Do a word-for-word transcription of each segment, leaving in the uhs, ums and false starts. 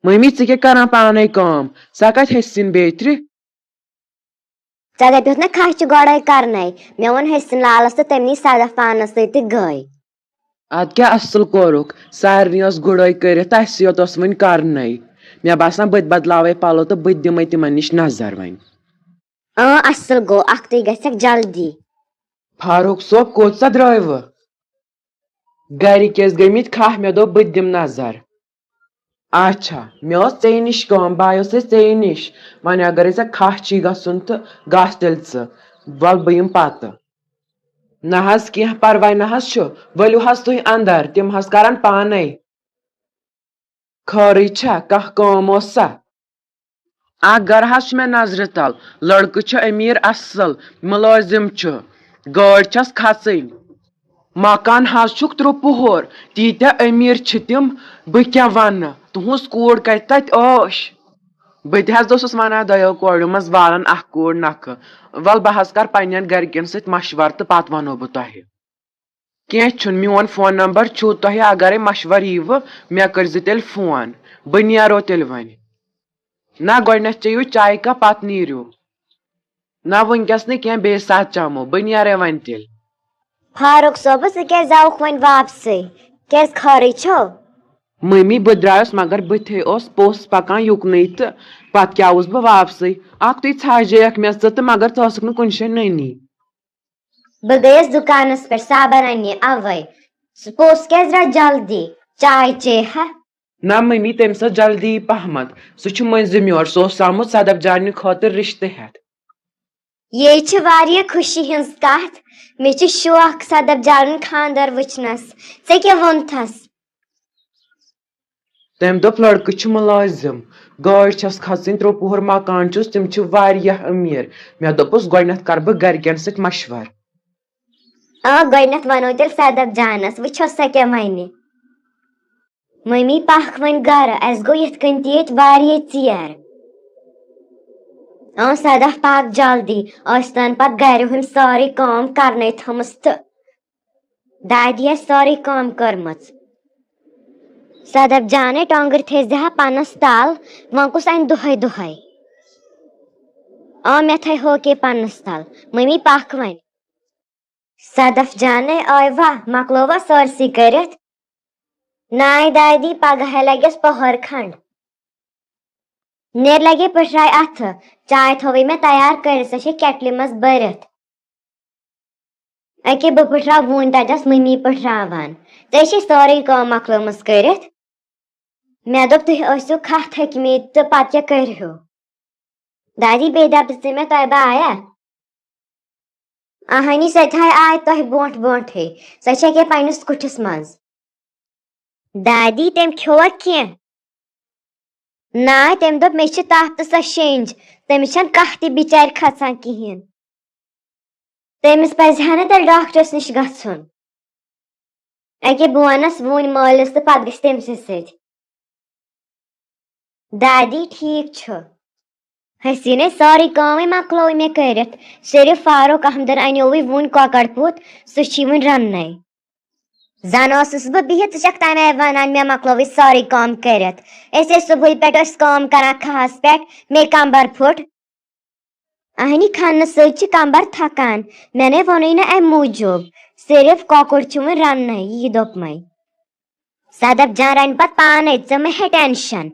مٔمی، ژٕ کیٛاہ کران پانے کٲم؟ سۄ کتہِ ہیٚچھِ سِنۍ بیترِ؟ ژےٚ دپیوتھ نہ کھہہ چھِ گۄڈے کرنے؟ مےٚ ووٚن ہیٚچھِ سِنۍ لالس تہٕ تٔمۍ نی صدف پانس سۭتۍ تہٕ گٔے۔ ادٕ کیٛاہ اصل کوٚرُکھ، سارنٕے ٲس گُڈٲے کٔرِتھ تہٕ اسہِ یوت ٲس وُنہِ کرنے۔ مےٚ باسان بہٕ تہِ بدلاوے پلو تہٕ بہٕ تہِ دِمے تِمن نِش نظر وۄنۍ۔ اۭں، اصل گوٚو، اکھتُے گژھکھ جلدی۔ فاروق صٲب، کوٚت سا درٛٲیوٕ؟ گرِکۍ ٲسۍ گٔمٕتۍ کھہہ، مےٚ دوٚپ بہٕ تہِ دِمہٕ نظر۔ اچھا، مےٚ ٲس ژےٚ نِش کٲم، بہٕ آیوسَے ژےٚ نِش۔ وۄنۍ اگرے ژےٚ کھہہ چھی گژھُن تہٕ گژھ تیٚلہِ ژٕ، وَل بہٕ یِمہٕ پتہٕ۔ نہ حظ، کینٛہہ پرواے نہ حظ چھُ، ؤلِو حظ تُہۍ اندر، تِم حظ کرن پانے۔ خٲرٕے چھا، کانٛہہ کٲم اوس سا؟ اکھ گرٕ حظ چھُ مےٚ نظرِ تل، لڑکہٕ چھُ أمیٖر اصل، مُلٲزِم چھُ، گٲڑۍ چھَس کھژٕنۍ، مکان حظ چھُکھ ترٛوٚ پُہُر، تیٖتیٛاہ أمیٖر چھِ تِم، بہٕ کیٛاہ وَنہٕ، تُہٕنٛز کوٗر کَتہِ تَتہِ عٲش؟ بہٕ تہِ حظ اوسُس وَنان دۄیو کورٮ۪و منٛز والَن اکھ کوٗر نکھٕ، وَل بہٕ حظ کَرٕ پنٛنٮ۪ن گرِکٮ۪ن سۭتۍ مشورٕ تہٕ پَتہٕ وَنو بہٕ تۄہہِ۔ کینٛہہ چھُنہٕ، میون فون نمبر چھُو تۄہہِ، اگرے مشورٕ ییٖوٕ، مےٚ کٔرۍزِ تیٚلہِ فون، بہٕ نیرو تیٚلہِ وۄنۍ۔ نہ، گۄڈٕنٮ۪تھ چیٚیِو چایہِ کپ، پتہٕ نیٖرِو۔ نہ، وٕنکیٚس نہٕ کینٛہہ، بیٚیہِ ساتہٕ چمو، بہٕ نیرے وۄنۍ تیٚلہِ۔ فاروق صٲبس، ژٕ کیٛازِ آوُکھ وۄنۍ واپسٕے؟ کیٛازِ خٲرٕے چھو؟ مٔمی، بہٕ درٛایس، مگر بٕتھے اوس پوٚژھ پکان یُکنُے تہٕ پتہٕ کیٛاہ آوُس بہٕ واپسٕے؟ اکھ تُہۍ ژھاجییکھ مےٚ ژٕ تہٕ مگر ژٕ ٲسٕکھ نہٕ کُنہِ جایہِ نٔنی۔ بہٕ گٔیَس دُکانَس پٮ۪ٹھ صابن اَننہِ، اَوَے۔ سُہ پوٚژھ کیٛازِ درٛاو جلدی؟ چاے چے ہا؟ نہ مٔمی، تٔمِس ٲس جلدی پہمتھ۔ سُہ چھُ مٔنٛزِم یور، سُہ اوس آمُت صدف جانہِ خٲطرٕ رِشتہٕ ہٮ۪تھ۔ یے چھِ واریاہ خوشی ہٕنٛز کَتھ۔ مےٚ چھِ شوق صدف جانُن خانٛدر وٕچھنَس۔ ژےٚ کیٛاہ ووٚنتھَس؟ تٔمۍ دوٚپ، لڑکہٕ چھُ مُلٲزِم، گٲڑۍ چھَس کھژٕنۍ، ترٛوٚ پُہُر مکان چھُس، تِم چھِ واریاہ أمیٖر۔ مےٚ دوٚپُس، گۄڈٕنٮ۪تھ کرٕ بہٕ گرِکٮ۪ن سۭتۍ مشورٕ۔ آ، گۄڈٕنٮ۪تھ وَنو تیٚلہِ صدف جانَس، وٕچھو سۄ کیٛاہ وَنہِ۔ مٔمی، پَکھ وۄنۍ گرٕ، اَسہِ گوٚو یِتھ کٔنۍ تہِ ییٚتہِ واریاہ ژیر۔ آ، صدف، پَکھ جلدی، ٲسۍ تَن پَتہٕ گرِ ہُم سٲرٕے کٲم کرنَے تھٲمٕژ تہٕ۔ دادی آسہِ سٲرٕے کٲم کٔرمٕژ۔ صدف جانے، ٹۄنٛگٕر تھٲیزِ ہا پنس تل، وۄنۍ کُس انہِ دۄہے دۄہے؟ آ، مےٚ تھٲے ہوکے پنس تل۔ مٔمی، پکھ وۄنۍ۔ صدف جانے، آے وا، مۄکلٲوا سٲرسٕے کٔرِتھ؟ ناے دادی، پگہے لگٮ۪س پٔہر کھنڈ۔ نیر لگے پٹھراے اتھٕ، چاے تھووے مےٚ تیار کٔرِتھ، سۄ چھے کیٹلہِ منٛز بٔرِتھ۔ اکے بہٕ پٹھراو وُنۍ تتٮ۪س مٔمی پٹھراوان۔ ژےٚ چھے سٲرٕے کٲم مۄکلٲمٕژ کٔرِتھ۔ مےٚ دوٚپ، تُہۍ ٲسِو کھاہ تھٔکۍ مٕتۍ تہٕ پتہٕ کیٛاہ کٔرِہِو؟ دادی، بیٚیہِ دپ ژٕ مےٚ، تۄہہِ بہٕ آیا؟ اہنی، سۄ تہِ ہاے آے تۄہہِ برونٛٹھ برونٛٹھٕے۔ سۄ چھےٚ کیٛاہ پننِس کُٹھِس منٛز؟ دادی، تٔمۍ کھیوٚوا کینٛہہ؟ ناے، تٔمۍ دوٚپ، مےٚ چھِ تپھ تہٕ سۄ شیٚنج۔ تٔمِس چھَنہٕ کانٛہہ تہِ بِچارِ کھژان کِہیٖنۍ۔ تٔمِس پزِ ہا نہٕ تیٚلہِ ڈاکٹرس نِش گژھُن۔ اکے بہٕ ونس وُنۍ مٲلِس تہٕ پتہٕ گژھِ تٔمۍ سٕنٛدِ سۭتۍ۔ دادی، ٹھیٖک چھُ۔ حسیٖنے، سٲرٕے کٲمٕے مۄکلٲوٕے مےٚ کٔرِتھ۔ صرف فاروق احمدن انیووُے وُنۍ کۄکر پوٗت، سُہ چھُے وُنہِ رننَے۔ زن ٲسٕس بہٕ بِہِتھ، ژٕ چھکھ تمے ونان مےٚ مۄکلٲوٕے سٲرٕے کٲم کٔرِتھ۔ أسۍ ٲسۍ صبحٕے پٮ۪ٹھ أسۍ کٲم کران کھہس پٮ۪ٹھ، مےٚ کمبر پھُٹ۔ اہنی، کھننہٕ سۭتۍ چھِ کمبر تھکان۔ مےٚ نے ووٚنُے نہٕ امہِ موٗجوٗب۔ صرف کۄکُر چھُ وُنہِ رننَے، یی دوٚپمَے۔ صدف جان رنہِ پتہٕ پانے، ژٕ مہ ہے ٹینشن۔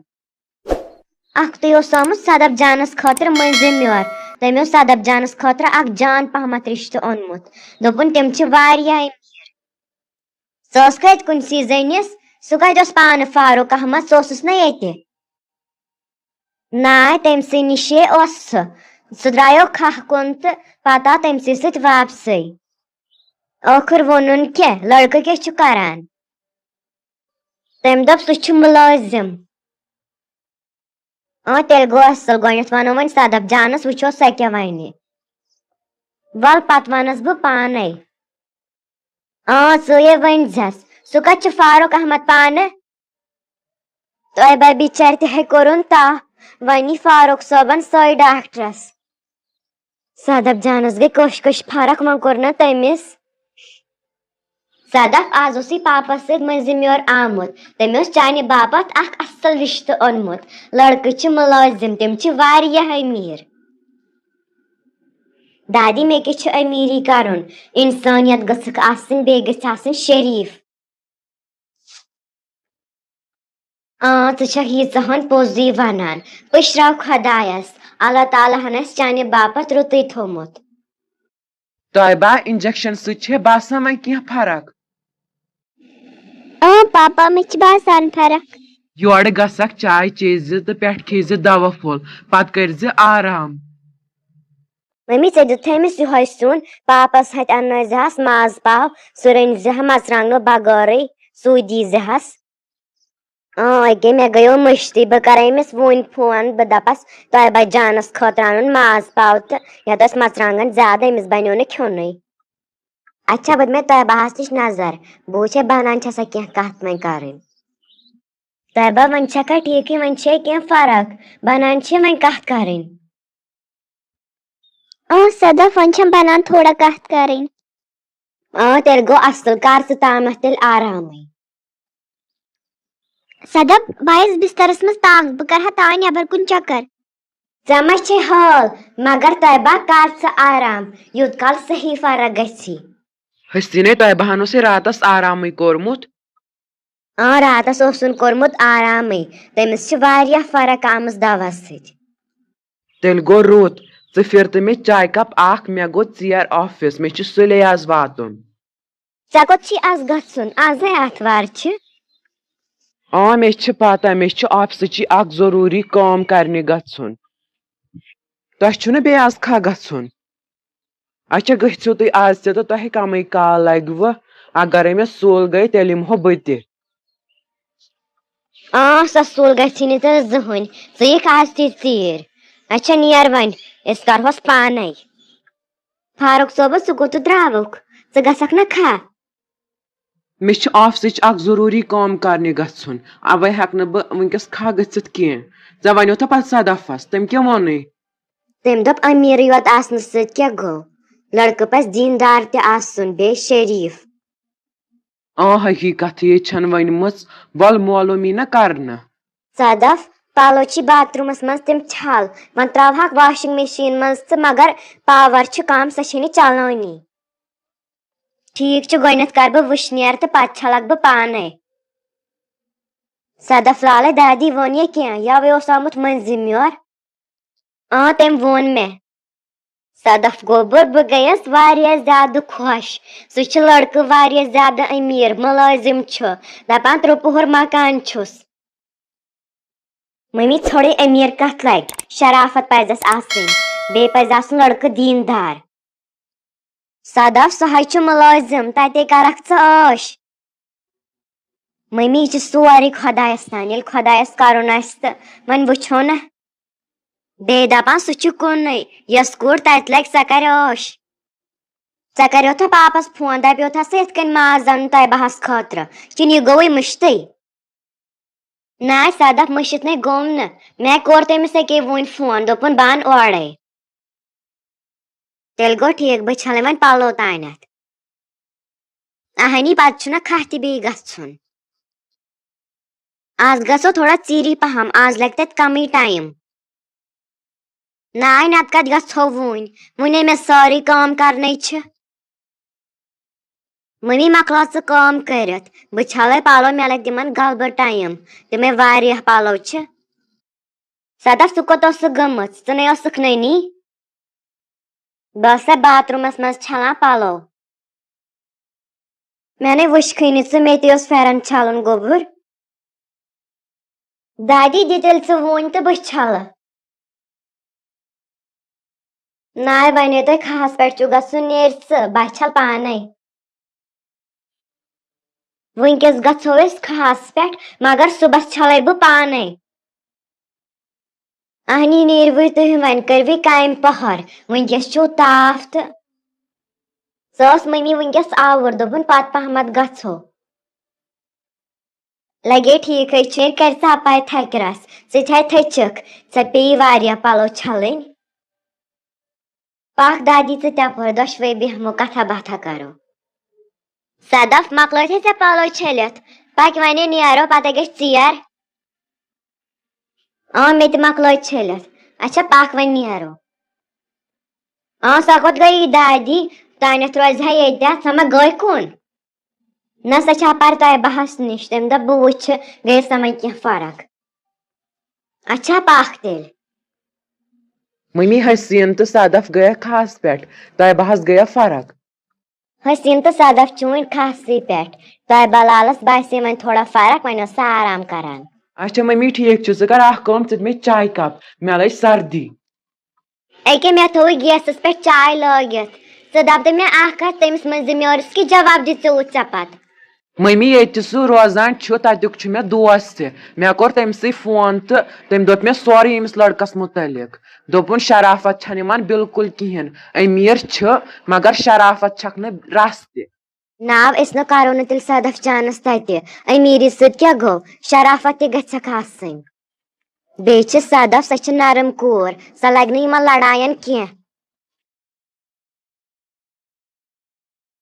اکھتُے اوس آمُت صدف جانس خٲطرٕ مٔنٛزِم یور۔ تٔمۍ اوس صدف جانس خٲطرٕ اکھ جان پہمتھ رشتہٕ اوٚنمُت۔ دوٚپُن، تِم چھِ واریاہ أمیٖر۔ سُہ اوس کتہِ کُنسٕے زٔنِس؟ سُہ کتہِ اوس پانہٕ فاروق احمد؟ سُہ اوسُس نہ ییٚتہِ۔ ناے، تٔمۍ سٕے نِشے اوس سُہ۔ سُہ درٛایو کھہہ کُن تہٕ پتہٕ آو تٔمۍ سٕے سۭتۍ واپسٕے۔ ٲخٕر ووٚنُن کیٛاہ؟ لڑکہٕ کیٛاہ چھُ کران؟ تٔمۍ دوٚپ، سُہ چھُ مُلٲزِم۔ آ، تیٚلہِ گوٚو اصل۔ گۄڈٕنٮ۪تھ ونو وۄنۍ صدف جانس، وٕچھو سۄ کیٛاہ ونہِ۔ ول، پتہٕ ونس بہٕ پانے۔ آ، ژٕے ؤنۍ زٮ۪س، سُہ کتہِ چھُ فاروق احمد پانہٕ؟ تۄہہِ بے بِچارِ تہِ ہے کوٚرُن تپھ، وۄنۍ یی فاروق صٲبن سۄے ڈاکٹرس۔ صدف جانس گٔے کٔش کٔش فرق، وۄنۍ کوٚر نہ تٔمِس۔ صدف، آز اوسُے پاپس سۭتۍ مٔنٛزِم یور آمُت۔ تٔمۍ اوس چانہِ باپتھ اکھ اصل رشتہٕ اوٚنمُت۔ لڑکہٕ چھِ مُلٲزِم، تِم چھِ واریاہ أمیٖر۔ دادی، مےٚ کیٛاہ چھُ أمیٖری کرُن؟ انسٲنیت گٔژھکھ آسٕنۍ، بیٚیہِ گٔژھِ آسٕنۍ شریٖف۔ آ، ژٕ چھکھ ییٖژاہ ہن پوٚزُے ونان۔ پٔشراو خۄدایس، اللہ تعالیٰ ہن آسہِ چانہِ باپتھ رُتُے تھوٚومُت۔ طیبہ، انجیکشن سۭتۍ چھے باسان وۄنۍ کینٛہہ فرق؟ اۭں پاپا، مےٚ چھِ باسان فرق۔ یورٕ گژھکھ، چاے چیٚیہِ زِ تہٕ پٮ۪ٹھ کھیٚیہِ زِ دوا پھوٚل، پتہٕ کٔرۍ زِ آرام۔ مٔمی، ژےٚ دیُتتھے أمِس یِہوے سیُن، پاپس ہتہِ اننٲوزِہس ماز پاو، سُہ رٔنۍ زِ ہا مرژٕوانٛگنو بغٲرٕے، سُے دیٖزِہس۔ اۭں، أکے مےٚ گٔیو مٔشتٕے، بہٕ کرے أمِس وُنۍ فون، بہٕ دپس طیبہ جانس خٲطرٕ انُن ماز پاو تہٕ یتھ ٲسۍ مرژٕوانٛگن زیادٕ، أمِس بنیو نہٕ کھیوٚنُے۔ اچھا، بہٕ دِمے طیبہس نِش نظر، بہٕ وٕچھے بنان چھےٚ سۄ کینٛہہ کتھ وۄنۍ کرٕنۍ۔ طیبہ، وۄنۍ چھکھا ٹھیٖکھٕے، وۄنۍ چھے کینٛہہ فرق، بنان چھے وۄنۍ کتھ کرٕنۍ؟ اۭں صدف، وۄنۍ چھم بنان تھوڑا کتھ کرٕنۍ۔ اۭں، تیٚلہِ گوٚو اصل، کر ژٕ تامتھ تیٚلہِ آرامٕے۔ صدف، بہٕ آیس بسترس منٛز تنگ، بہٕ کرٕ ہا تانۍ نٮ۪بر کُن چکر۔ ژےٚ ما چھے حال؟ مگر طیبہ، کر ژٕ آرام، یوٗت کال صحیح فرق گژھی۔ حسینے، طیبہ ہن اوسے راتس آرامٕے کوٚرمُت۔ آ، راتس اوسُن کوٚرمُت آرامٕے۔ تٔمِس چھِ واریاہ فرق آمٕژ دوا سۭتۍ۔ تیٚلہِ گوٚو رُت، ژٕ پھِر تہٕ مےٚ چاے کپ اکھ، مےٚ گوٚو ژیر آفس، مےٚ چھُ سُلے آز واتُن۔ ژےٚ کوٚت چھی آز گژھُن؟ آزے آتھوار چھِ۔ آ، مےٚ چھِ پتہ، مےٚ چھُ آفسٕچی اکھ ضروٗری کٲم کرنہِ گژھُن۔ تۄہہِ چھُو نہٕ بیٚیہِ آز کھاہ گژھُن؟ اچھا، گٔژھِو تُہۍ آز تہِ تہٕ تۄہہِ کمٕے کال لگوٕ، اگرے مےٚ سُل گٔے، تیٚلہِ یِمہو بہٕ تہِ۔ آ، سۄ سُل گژھی نہٕ ژےٚ زٕہٕنۍ، ژٕ یِکھ آز تہِ ژیٖرۍ۔ اچھا، نیر وۄنۍ، أسۍ کرہوس پانے۔ فاروق صٲبہ، ژٕ کوٚت درٛاوُکھ؟ ژٕ گژھکھ نا کھاہ؟ مےٚ چھُ آفسٕچ اکھ ضروٗری کٲم کرنہِ گژھُن، اوے ہٮ۪کہٕ نہٕ بہٕ وٕنکیٚس کھاہ گٔژھِتھ کینٛہہ۔ ژےٚ ونیوتھا پتہٕ صدفس، تٔمۍ کیٛاہ ووٚنُے؟ تٔمۍ دوٚپ، امیٖرٕے یوت آسنہٕ سۭتۍ کیٛاہ گوٚو؟ لڑکہٕ پزِ دیٖندار تہِ آسُن، بیٚیہِ شریٖف۔ آ، حقیٖقت یے چھَنہٕ ؤنمٕژ، وَل مولوٗمی نہ کرنہٕ۔ صدف، پلو چھی باتھ روٗمس منٛز، تِم چھل، وۄنۍ تراوہاکھ واشنگ مشین منٛز تہٕ مگر پاور چھُ کم، سۄ چھے نہٕ چلٲنی۔ ٹھیٖک چھُ، گۄڈٕنیتھ کرٕ بہٕ وٕشنیر تہٕ پتہٕ چھلکھ بہٕ پانے۔ صدف لالے، دادی ووٚن یا کینٛہہ، یوے اوس آمُت مٔنٛزِم یور۔ آ، تٔمۍ ووٚن مےٚ۔ صدف گوٚبُر، بہٕ گٔیَس واریاہ زیادٕ خۄش۔ سُہ چھُ لڑکہٕ واریاہ زیادٕ أمیٖر، مُلٲزِم چھُ، دَپان ترٛوٚ پُہُر مکان چھُس۔ مٔمی، ژھوڑے أمیٖر کَتھ لَگہِ، شرافت پَزٮ۪س آسٕنۍ، بیٚیہِ پَزِ آسُن لڑکہٕ دیٖندار۔ صدف، سُہ حظ چھُ مُلٲزِم، تَتے کَرَکھ ژٕ عٲش۔ مٔمی، یہِ چھُ سورُے خۄدایَس تام، ییٚلہِ خۄدایَس کَرُن آسہِ تہٕ وۄنۍ وٕچھو نہ۔ بیٚیہِ دَپان سُہ چھُ کُنُے، یۄس کوٗر تَتہِ لَگہِ، سۄ کَرِ عٲش۔ ژےٚ کَریوتھا پاپَس فون، دَپیوتھَس یِتھ کٔنۍ ماز اَنُن طیبہَس خٲطرٕ، کِنہٕ یہِ گوٚوُے مٔشتٕے؟ نہ، صدف مٔشِتھ نَے گوٚو نہٕ، مےٚ کوٚر تٔمِس أکے وُنۍ فون، دوٚپُن بہٕ اَنہٕ اورَے۔ تیٚلہِ گوٚو ٹھیٖک، بہٕ چھَلے وۄنۍ پَلو تانٮ۪تھ۔ اَہنی، پَتہٕ چھُنہ کھاہ تہِ بیٚیہِ گژھُن۔ آز گژھو تھوڑا ژیٖری پَہَم، آز لَگہِ تَتہِ کَمٕے ٹایم۔ ناے، نَتہٕ کَتہِ گژھو وُنۍ؟ وُنے مےٚ سٲرٕے کٲم کَرنَے چھِ۔ مٔمی، مۄکلاو ژٕ کٲم کٔرِتھ، بہٕ چھَلے پَلو، مےٚ لَگہِ تِمَن گَلبہٕ ٹایم، تِمَے واریاہ پَلو چھِ۔ صدف، ژٕ کوٚت ٲسٕکھ گٔمٕژ؟ ژٕ نے ٲسٕکھ نٔنی۔ بہٕ ٲسَے باتھ روٗمَس منٛز چھَلان پَلو۔ مےٚ نے وٕچھکھٕے نہٕ ژٕ، مےٚ تہِ اوس پھٮ۪رَن چھَلُن گوٚبُر۔ دادی، دِ تیٚلہِ ژٕ وُنۍ تہٕ بہٕ چھَلہٕ۔ ناے، وۄنۍ ییٚلہِ تۄہہِ کھاہَس پٮ۪ٹھ چھُو گژھُن، نیرِ ژٕ، بہٕ چھَلہٕ پانَے۔ وٕنکیٚس گژھو أسۍ کھاہَس پٮ۪ٹھ، مگر صُبحَس چھَلَے بہٕ پانَے۔ اہنی، نیٖروٕے تُہۍ، وۄنۍ کٔروٕے کامہِ پہر، وٕنکیٚس چھُو تاپھ تہٕ۔ سۄ ٲس مٔمی وٕنکیٚس آوُر، دوٚپُن پتہٕ پہمتھ گژھو۔ لگے ٹھیٖکھٕے چھُ، ییٚلہِ کرِ ژاپاے تھکہِ رس، ژٕ تہِ ہے تھٔچکھ، ژےٚ پیٚیہِ واریاہ پلو چھلٕنۍ۔ پکھ دادی ژٕ تپٲرۍ، دۄشوے بیہمو کتھا باتھا کرو۔ صدف، مۄکلٲوتھٕے ژےٚ پلو چھٔلِتھ؟ پکھ وۄنۍ نیرو، پتہٕ گژھِ ژیر۔ آ، مےٚ تہِ مۄکلٲے چھٔلِتھ۔ اچھا، پکھ وۄنۍ نیرو۔ آ، سۄ کوٚت گٔیی دادی؟ تانٮ۪تھ روزِ ہا ییٚتٮ۪تھ، سۄ ما گٔے کُن؟ نہ، سۄ چھِ اپارِ طیبہس نِش، تٔمۍ دوٚپ بہٕ وٕچھِ، گٔیَس سۄ وۄنۍ کینٛہہ فرق۔ اچھا، پکھ تیٚلہِ۔ مٔمی، حسیٖن تہٕ صدف گٔیکھ کھہس پٮ۪ٹھ، طیبہس گٔیہ فرق۔ حسیٖن تہٕ صدف چھِ وۄنۍ کھہسٕے پٮ۪ٹھ۔ طیبہ لالس باسے وۄنۍ تھوڑا فرق، وۄنۍ ٲس سۄ آرام کران۔ اچھا مٔمی، ٹھیٖک چھُ، ژٕ کر اکھ کٲم، ژٕ دِ مےٚ چایہِ کپ، مےٚ لٔج سردی۔ أکے، مےٚ تھووُے گیسَس پٮ۪ٹھ چاے لٲگِتھ۔ ژٕ دَپ تہٕ مےٚ اَکھ کَتھ، تٔمِس مٔنٛزِم یورٕس کہِ جواب دِ ژٕ ژےٚ پَتہٕ۔ مٔمی، ییٚتہِ سُہ روزان چھُ، تَتیُک چھُ مےٚ دوس تہِ۔ مےٚ کوٚر تٔمۍ سٕے فون تہٕ تٔمۍ دوٚپ مےٚ سورُے أمِس لٔڑکَس مُتعلِق۔ دوٚپُن، شرافت چھَنہٕ یِمَن بِلکُل کِہیٖنۍ۔ أمیٖر چھِ، مگر شرافت چھَکھ نہٕ رَژھ تہِ۔ ناو أسۍ نہٕ کَرو نہٕ تیٚلہِ صدف جانَس تَتہِ۔ أمیٖری سۭتۍ کیٛاہ گوٚو؟ شرافت تہِ گژھٮ۪کھ آسٕنۍ۔ بیٚیہِ چھِ صدف، سۄ چھِ نرم کوٗر، سۄ لگہِ نہٕ یِمن لڑاین کینٛہہ۔